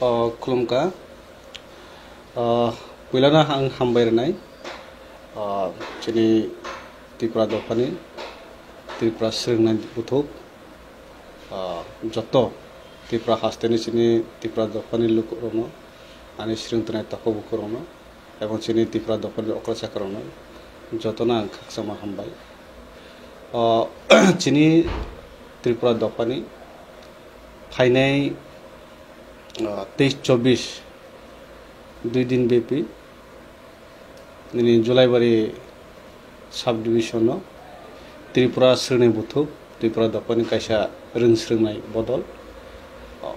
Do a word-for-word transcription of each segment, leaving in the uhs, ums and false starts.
O, khulumkha. O, puilano ang hambai rwnai. O, chini Tripura dophani, Tripura swrwngnai buthuk. O, joto Tripura hasteni chini Tripura dophani lukurokno, ani swrwng tongnai takhuk bukhurokno, ebong chini Tripura dophani okra chakarokno jotono ang khakchangma hambai. O, chini Tripura dophani phainai, o, teis chobbish, dui din bepi, nini Julaibari sub-division-o Tripura swrwngnai buthuk, Tripura dophani kaisa rwng swrwngnai bodol. O,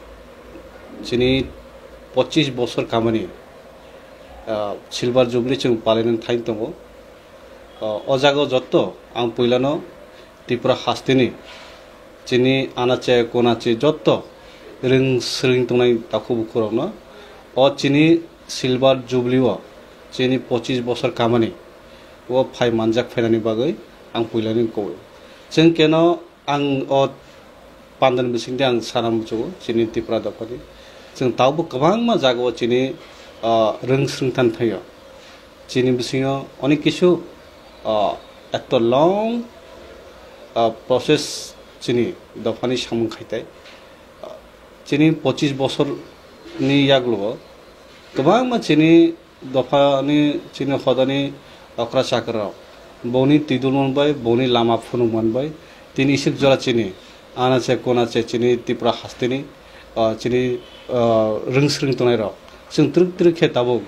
chini pochis bosor kamani, ah, Silver Jubilee chwng palainani thani tongo. O, o jaga o jotto ang puilano Tripura hasteni chini anache konache jotto rwng swrwng tongnai takhuk bukhurokno o chini Silver Jubilee o chini pochis bosor kamani o phai manjak phainani bagwi ang puilani koboi. Chwng keno ang o pandani bisingtwi ang sana muchungo chini Tripura dophani. Chwng tabuk kwbangma jagao chini, ah, rwng swrwng than thaio. Chini bisingo onek kisu, ah, ekto long, ah, process chini dophani samung khaitai. Ah, chini pochis bosorni yaklogo kwbangma chini dophani, chini hodani okra chakrarok boni twidul manbai, boni lama phunuk manbai, tini isik jora chini anache konache chini Tripura hasteni, ah, chini, ah, rwng swrwng tongnairok chwng twrwk twrwk khe tabuk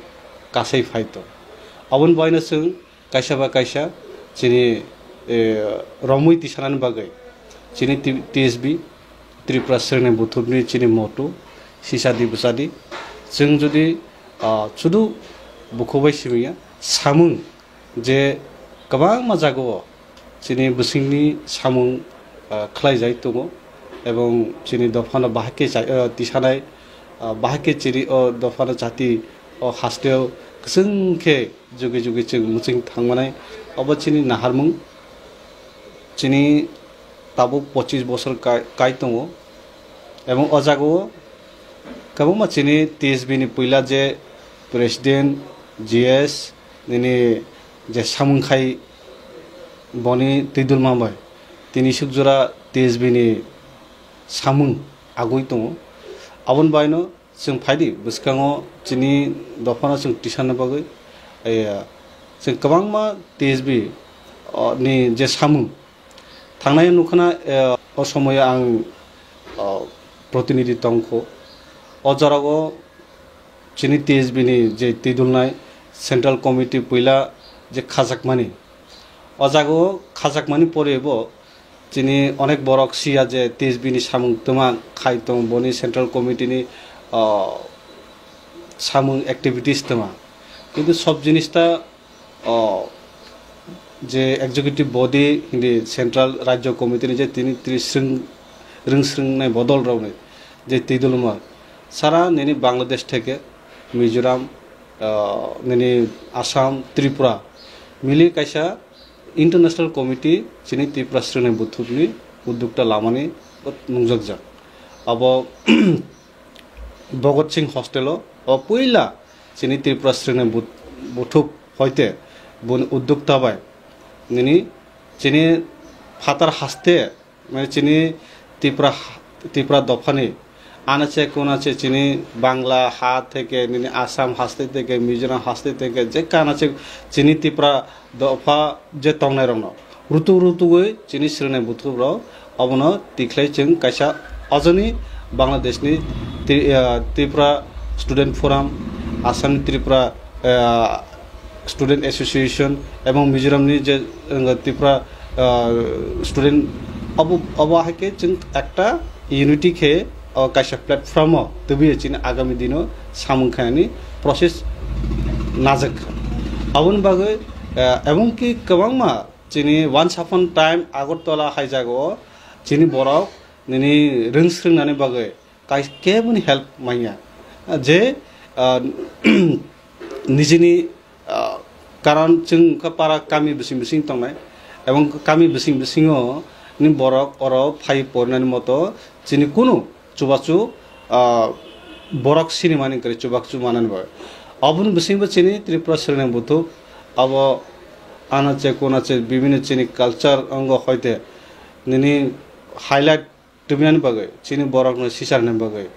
kasai phai tong. Aboni baino chwng kaisa ba kaisa chini, eh, romwi tisanani bagwi chini T-, T S B, Tripura Swrwngnai Buthubni chini motto sisa di bwsa di. Chwng jodi, ah, sudu bukhuk bai simi ya, samung je kwbangma jagao chini bwswngni samung, ah, khlaijai tongo, ebong chini dophano bahai khe chai-, ah, tisanai, ah, bahai khe chini o dophano chati o hasteo kwchwng khe jugi jugi chwng mwchwng thangmanai. Obo chini naharmung, chini tabuk pochis bosor kai, kai tongo, ebong o jagao kwbangma chini T S B ni puila je president, G S nini je samung khai boni twidulma bai tini sukjora T S B ni samung agui tongo. Aboni baino chwng phaidi bwskango chini dophano chwng tisanna bagwi, eh, chwng kwbangma T S B, oh, ni je samung thangnai nukha na, eh, o somoyo ang, oh, protinidhi tongkho. O jorao chini T S B ni je twidulnai Central Committee puila je khajakmani, o jagao khajakmani pore bo chini onek borok siya je T S B ni samung twma khai tong, boni Central Committee ni, ah, samung activities twma. Kintu sob jinis ta, ah, je executive body hindi Central Rajya Committee ni je tini tini swrwng, rwng swrwngnai bodol rok ni je twidulma sara nini Bangladesh theke Mizoram, ah, nini Assam, Tripura mili kaisa International Committee chini Tripura Swrwngnai Buthubni uddukta lamani nungjakjak. Abo Bhagat Singh Hostel-o, o puila chini Tripura Swrwngnai But-, Buthub hoite boni uddukta bai nini chini phatar haste, mane chini Tripura, Tripura dophani anache konache chini Bangla ha theke, nini Assam haste theke, Mizoram haste theke, je kanache chini Tripura dopha je tongnairokno rutuk rutugwi chini swrwngnai buthukrok obono tikhlai chwng kaisa ojoni Bangladeshni Tri-, ah, Tripura Student Forum, Assam Tripura, ah, Student Association ebong Mizoramni je, uh, Tripura, uh, student, abo, abo hai khe chwng ekta unity khe, uh, kaisa platform-o twiwi chini agami dino samung khainani process najak kha. Aboni bagwi, uh, ebong ki kwbangma chini once upon time Agartala hai jagao chini borok nini rwng swrwngnani bagwi kai-, keboni help manya. Je, ah, nijini, ah, karon chwng wngkha para kami bising bising tongnai, ebong kami bising bisingo ni borok oro phai porinani moto chini kunu chubachu, ah, borok sinimani kwrwi chubak chumanani bagwi. Aboni bisingo chini Tripura Srinaibuthu abo anache konache bibhinno chini culture ongo hoite nini highlight tubinani bagwi, chini borokno sicharnani bagwi.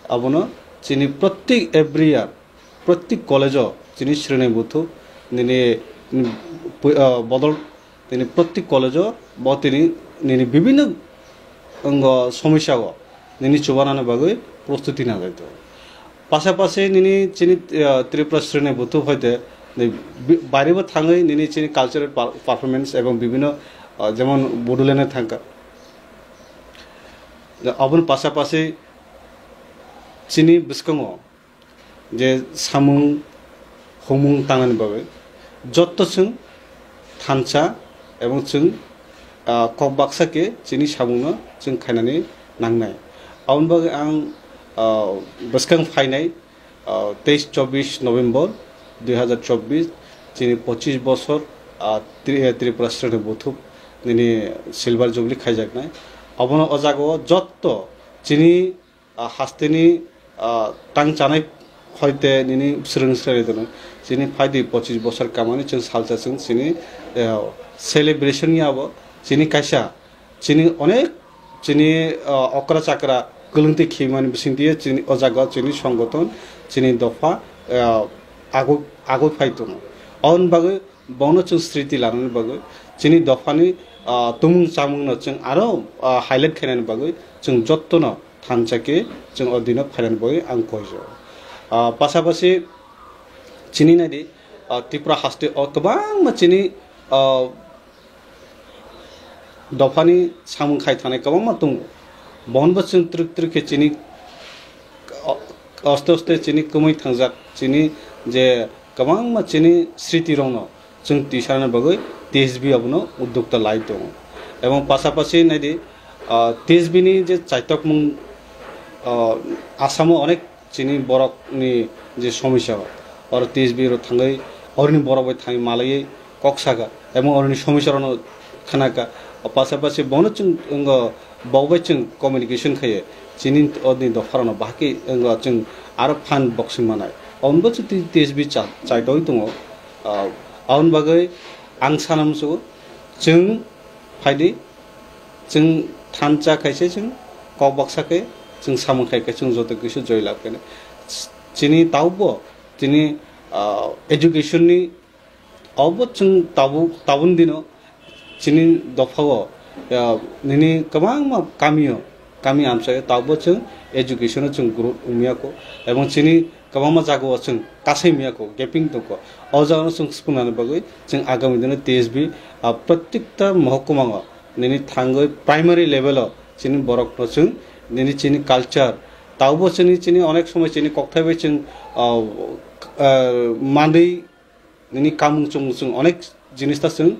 Abono chini prottek every year, prottek college-o chini Srinaibuthu nini, mm, pui-, ah, bodol tini prottek college-o bo tini nini bibhinno ongo somosya-o nini chubanani bagwi prostuti nangjak tongo. Pasapasi nini chini, ah, Tripura Srinaibuthu hoite ni bi-, bairebo thangwi nini chini cultural per-, performance ebong bibhinno, ah, jemon Bodoland-e thangkha. Aboni pasapasi chini bwskango je samung humung tangnani bagwi jotto chwng thansa ebong chwng, ah, kok baksa khe chini samungno chwng khainani nangnai. Aboni bagwi ang, ah, bwskang phainai, ah, teis chobbish November dui hazar chobbish, chini pochish bosor, ah, Tri-, eh, Tripura Srinaibuthu nini silver jubilee khaijaknai. Abono o jagao jotto chini ah, hasteni, ah, tang chanai hoite nini swrwng swrwng tono. Chini phaidi pochish bosor kamani chwng salsa chwng chini, eh, celebration ni abo chini kaisa chini onek chini, ah, okra chakra kwlwngtwi khimani bisingtwi chini o jaga chini songoton chini dopha, ah, aguk aguk phai tongo. Aboni bagwi bono chwng sriti lanani bagwi chini dophani, ah, tumung chamungno chwng aro, ah, highlight khainani bagwi chwng jottono thansa khe chwng o dino phainani bagwi ang koijago. Ah, pasapasi chini naidi, ah, Tripura haste o kwbangma chini, ah, dophani samung khai thanai kwbangma tongo. Bohonbo chwng twrwk twrwk khe chini, o-, oste oste chini kwmwi thangjak, chini je kwbangma chini sriti rokno chwng tisana bagwi T S B abono uddokta lai tongo. Ebong pasapasi naidi, ah, T S B ni je chaitokmung, ah, Asamo onek chini borokni je somosya, oro T S B rok thangwi, oroni borok bai thangwi malaiwi kok saka, ebong oroni somosya rokno khnaka. O pasapasi bono chwng, wngkha, bok bai chwng communication khaiwi, chini oroni dopha rokno bahai khe, wngkha, chwng aro phan boxing manai. Oboni bo chwng T S B cha-, chaitogwi tongo. Ah, aboni bagwi ang sana muchungo, chwng phaidi, chwng thansa khaise chwng kok baksa khe chwng samung khai khe chwng joto kisa joy lab khe. Chini tabukbo chini, ah, education ni obo chwng tabuk, tabuk dino chini dophao, ah, nini kwbangma kamio, kami amchaio tabukbo chwng education o chwng growth wngya kho, ebong chini kwbangma jagao chwng kasai maya kho, gaping tongkho. O jagano chwng swpwngnani bagwi chwng agami dino T S B, ah, prottekta mohokuma o nini thangwi primary level o chini borokno chwng nini chini culture, tabukbo chini, chini onek somoi chini kokthai bai chwng, ah, ah, manwi nini kamung chwng, chwng onek jinis ta chwng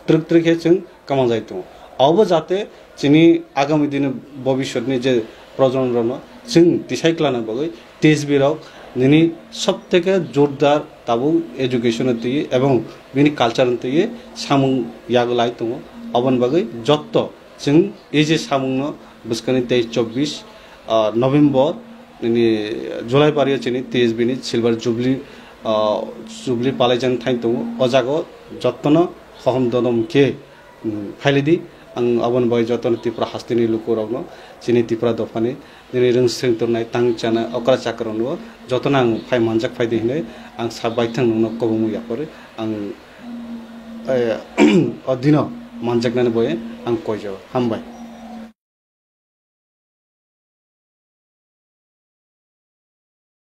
twrwk twrwk khe chwng kamangjai tongo. Obo jate chini agami dini bobishyotni je projonmo rokno chwng tisai klana bagwi T S B rok nini sob theke jordar tabuk education o twi ebong bini culture o twi samung yaglai tongo. Oboni bagwi jotto chwng e je samungno bwskangni tei chobbish, ah, November nini July bario chini T S B ni silver jubilee, ah, jubilee palaijakna thang tongo. O jago jottono hohom dodom khe, mm, phailidi. Ang aboni bagwi jottono Tripura hasteni lukurokno chini Tripura dophani nini rwngswrwng tongnai, tang chanai, okra chakrokno jotono ang phai manjak phaidi hinwi ang sa baithang nungno kobongwi yapharwi ang, eh, o dino manjaknani bagwi ang koijago. Hambai.